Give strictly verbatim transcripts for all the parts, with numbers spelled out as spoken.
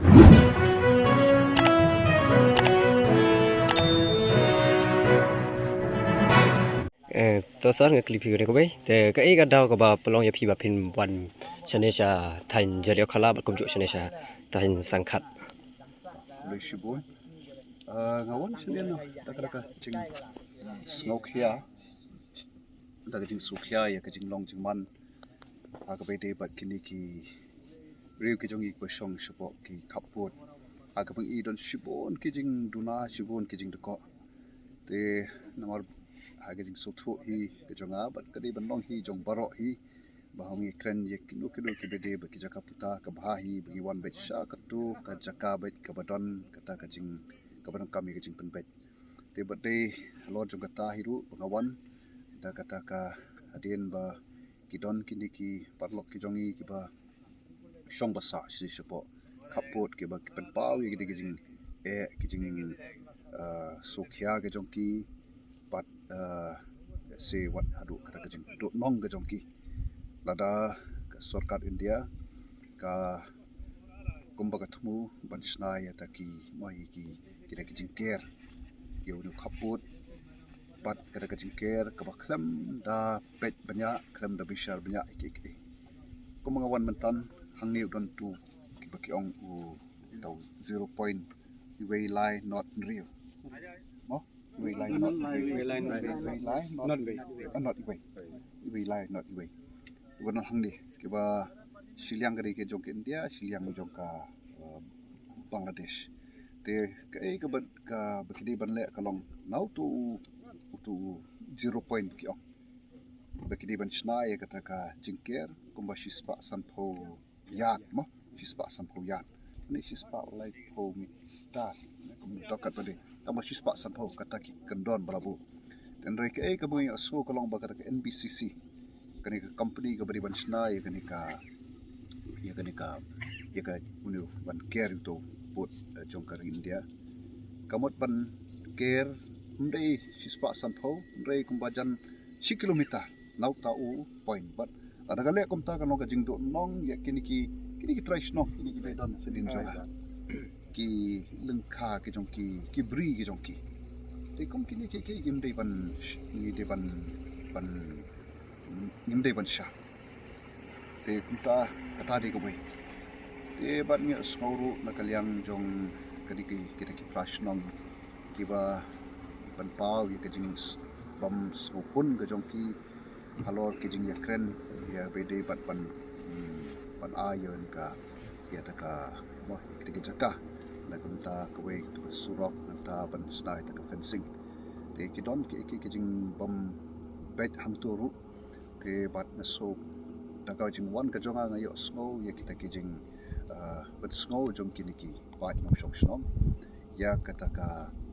Eh, to sir, nga kylli phi kane kawei. Te kaei ka daw kaba pynlong ïa phi ba phin wan shane sha thaiñ Jaliakhala bad kumjuh shane sha thaiñ Sangkhat? Khublei shibun. Ah, nga wan shane na da ka, da ka jingsngewkhia, da ka jingsngewkhia ïa ka jinglong jingman ha kaba ïadei bad kine ki riew ki jong ngi kiba shong shapoh ki khappud. Ha kaba ngi don shibun ki jingduna, shibun ki jingdkoh. Te namar ha ka jingsngewthuh hi ka jong nga bad ka dei ban long hi jong baroh hi, ba haba ngi kren ïa kino kino kiba dei bad ki jaka puta, ka bha hi ba ngi wan beit sha kato ka jaka beit kaba don kata ka jing, kaba donkam ïa ka jingpynbeit. Te bad dei halor jong kata hi ruh ba nga wan da kata ka hadien ba ki don kine ki paralok ki jong ngi kiba shong ba sah shi shapoh khappud kiba ki pynpaw ïa kine ki jing, eh, ki jing, eh, sngewkhia ki jong ki bad, eh, se wat haduh kata ka jingduhnong ka jong ki. Lada ka sorkar India ka kumba ka thmu ban shna ïa kata ki, mo, ïa ki, kine ki jingker ïa une u khappud bad kata ka jingker kaba khlem da peit bniah, khlem da bishar bniah ïa kiei kiei. Kumba nga wan mynta hangne u don uto kiba ki ong u, uta u zero point, iwei lai not hynriew. Mo? Iwei lai not hynriew. Iwei lai not hynriew. Iwei lai not, not hynriew. Ah, not iwei. Iwei lai not iwei. Iwei na hangne kiba shiliang ka dei ka jong ka India, shiliang jong ka, eh, Bangladesh. Te kaei kaba, kaba ki dei ban leh ka long na uto u, uto u zero point ki ong, ba ki dei ban shna ïa kata ka jingker kumba shispah sanphew yard, mo, shispah sanphew yard. Ni shispah laiphew meter, kum dang kat pat de. Tangba shispah sanphew kata ki kyndon ba la buh. Hynrei kaei kaba ngi ïohsngew ka long ba kata ka N B C C, kane ka company kaba dei ban shna ïa kane ka, ïa kane ka, ïa ka, une u ban ker ïa uto u pud, eh, jong ka ri India, ka mut ban ker ym dei shispah sanphew, hynrei kumba jan shi kilometer na uta u point. Bad lada ka leh kumta kan long ka jingduhnong ïa kine ki, kine ki trai shnong, kine kiba don shadien jong ka, ki lyngkha ki jong ki, ki bri ki jong ki. Te kum kine ki, ki, kim dei ban, ngi dei ban, ban, ngim dei ban shah. Te kumta kata dei kawei. Te bad ngi ïohsngew ruh na ka liang jong kine ki, kita ki para shnong kiba pynpaw ïa ka jingbym sngewhun ka jong ki halor ki jingïakren ïa ba dei bad ban, hmm, ban ai ïa ka, ïa kata ka, mo, ïa kata ka jaka. Na kumta kawei kata ka surok, na kumta ban shna ïa kata ka fencing. Te ki don ki, ki, ki jingbym beit hangto ruh. Te bad nga shu, da ka jingwan ka jong nga, nga ïohsngew ïa kita ki jing, ah, pynsngew jong kine ki paid nongshong shnong ïa kata ka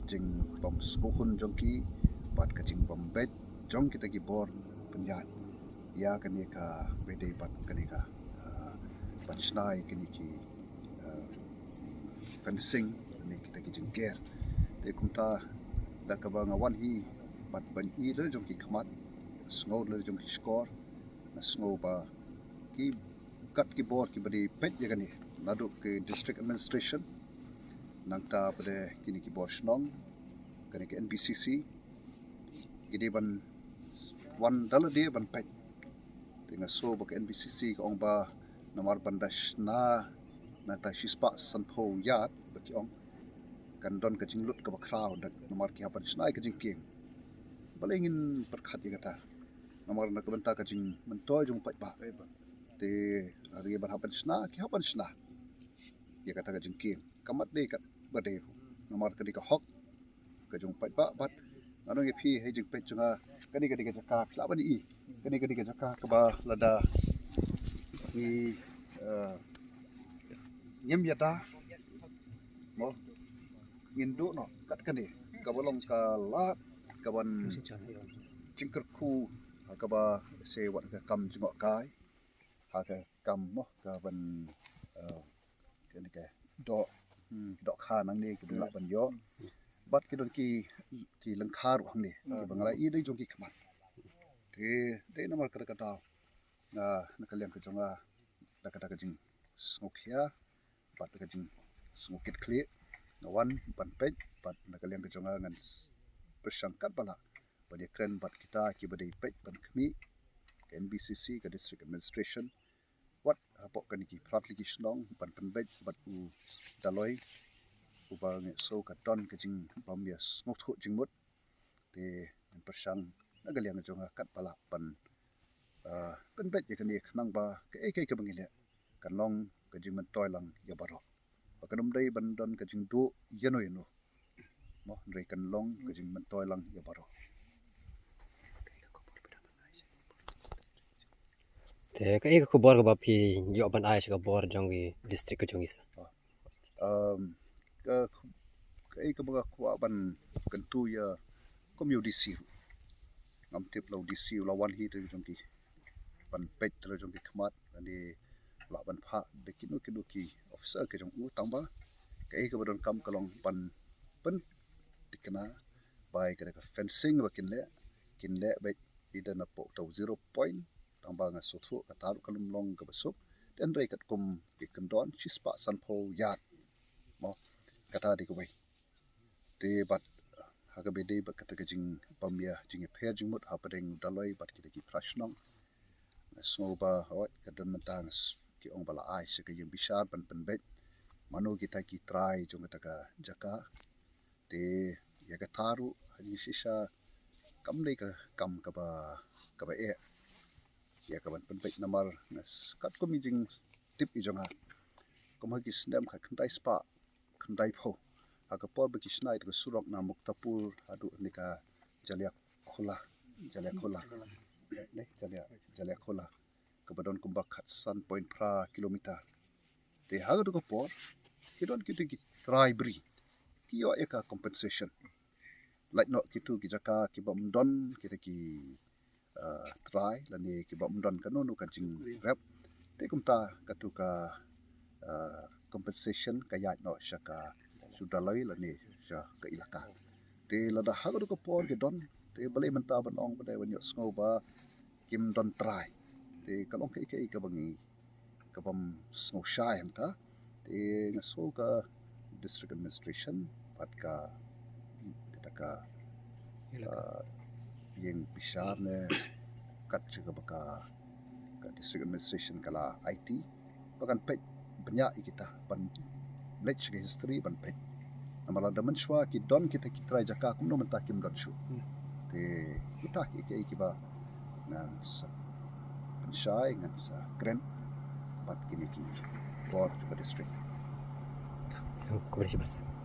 jingbym sngewhun jong ki bad ka jingbym beit jong kita ki bor pynïaid ïa kane kaba dei bad kane ka, ah, ban shna ïa kine ki, ah, fencing ne kita ki jingker. Te kumta da kaba nga wan hi bad ban ïohi da la jong ki khmat, sngew da la jong ki shkor, nga sngew ba ki kat ki bor kiba dei peit ïa kane, naduh ki district administration, nangta pat de kine ki bor shnong, kane ka N B C C, ki dei ban wan da lade ban peit. Te nga sngew ba ka N B C C ka ong ba namar ban da shna na kata shispah sanphew yard ba ki ong, kan don ka jinglut kaba khraw da namar ki hap ban shna ïa ka jingkieng. Balei ngin pyrkhat ïa kata? Namar na ka bynta ka jingmyntoi jong u paidbah. Te lada ngi ban hap ban shna, ki hap ban shna ïa kata ka jingkieng. Ka mat dei katba dei ruh. Namar ka dei ka hok ka jong u paidbah bad nga ong ïa phi ha jingpeit jong nga, kane ka dei ka jaka phi lah ban ïohi. Kane ka dei ka jaka kaba lada ngi, eh, ngim ïada, mo, ngin duh noh kat kane kaba long ka lad kaban jingkyrkhu, kaba se wat ka kam jngohkai, ha ka kam, mo, kaban, eh, kane ka doh, hmm, dohkha nangne kiba lah ban ïoh. Bad ki don ki, ki lyngkha ruh hangne kiba nga la ïohi da jong ki khmat. Te dei namar kata ka daw nga, na ka liang ka jong nga, da kata ka jingsngewkhia bad da ka jing, sngewkit khlieh, nga wan ban peit, bad na ka liang ka jong nga ngan pyrshang katba lah ban ïakren bad kita kiba dei peit ban khmih, ka N B C C, ka District Administration, wat hapoh kane ki phra tylli ki shnong ban pynbeit bad u Daloi, uba nga sngew ka don ka jingbym ïasngewthuh jingmut. Te ngan pyrshang na ka liang jong nga katba lah ban, ah, pynbeit ïa kane khnang ba kaei kaei kaba ngi leh kan long ka jingmyntoi lang ïa baroh. Ba kan ym dei ban don ka jingduh ïano ïano. Mo, hynrei kan long ka jingmyntoi lang ïa baroh. Te kaei ka khubor kaba phi ïoh ban ai sha ka bor jong ki district ka jong ngi sa? Um, ka, kaei kaba nga kwah ban kyntu ïa kum ïa u D C ruh. Ngam tip la u D C u la wan hi te jong ki ban peit te jong ki khmat, ani lah ban phah da kino kino ki officer ka jong u, tang ba kaei kaba donkam ka long ban pynthikna ba ïa ka fencing ba kin leh, kin leh beit ida napoh uta u zero point, tang ba nga sngewthuh kata ruh kan ym long kaba suk. Te hynrei katkum ki kyndon shispah sanphew yard, mo, kata dei kawei. Te bad ha kaba dei bad kata ka jingbym ïa, jingïapher jingmut hapdeng u Daloi bad kita ki phra shnong, nga sngew ba hooid ka don mynta, nga s-, ki ong ba la ai sha ka ïing bishar ban pynbeit mano kita ki trai jong kata ka jaka. Te ïa kata ruh ha jingshisha kam dei ka kam kaba, kaba eh ïa ka ban pynbeit, namar nga s-, katkum i jingtip i jong nga, kum ha ki snem khatkhyndai spah khyndaiphew, ha ka por ba ki shna ïa ka surok na Muktapur haduh ne ka Jaliakhola, Jaliakhola, ne Jalia, Jaliakhola, kaba don kumba khatsan point phra kilometer. Te ha katu ka por ki don kitu ki trai bri, ki ïoh ïa ka compensation. Lait noh kitu ki jaka kiba ym don kita ki, uh, trai lane kiba ym don kano kano ka jingrep, te kumta katu ka, uh, compensation ka ïaid noh sha ka, sha u Daloi lane sha ka ilaka. Te lada ha katu ka por ki don, te balei mynta ban ong, balei ban ïohsngew ba kim don trai? Te ka long kaei kaei kaba ngi, kabym sngew shai hangta. Te nga sngew ka District Administration bad ka, kata ka, ah, ïing bishar ne kat jaka ba ka, ka District Administration ka la aiti ba kan peit bniah ïa kita, ban leit sha ka history ban peit. Namar lada mynshuwa ki don kita ki trai jaka, kumno mynta kim don shuh? Hmm. Te kita kiei kiei kiba ngan sa pynshai, ngan sa kren bad kine ki bor jong ka district. Khublei shibun.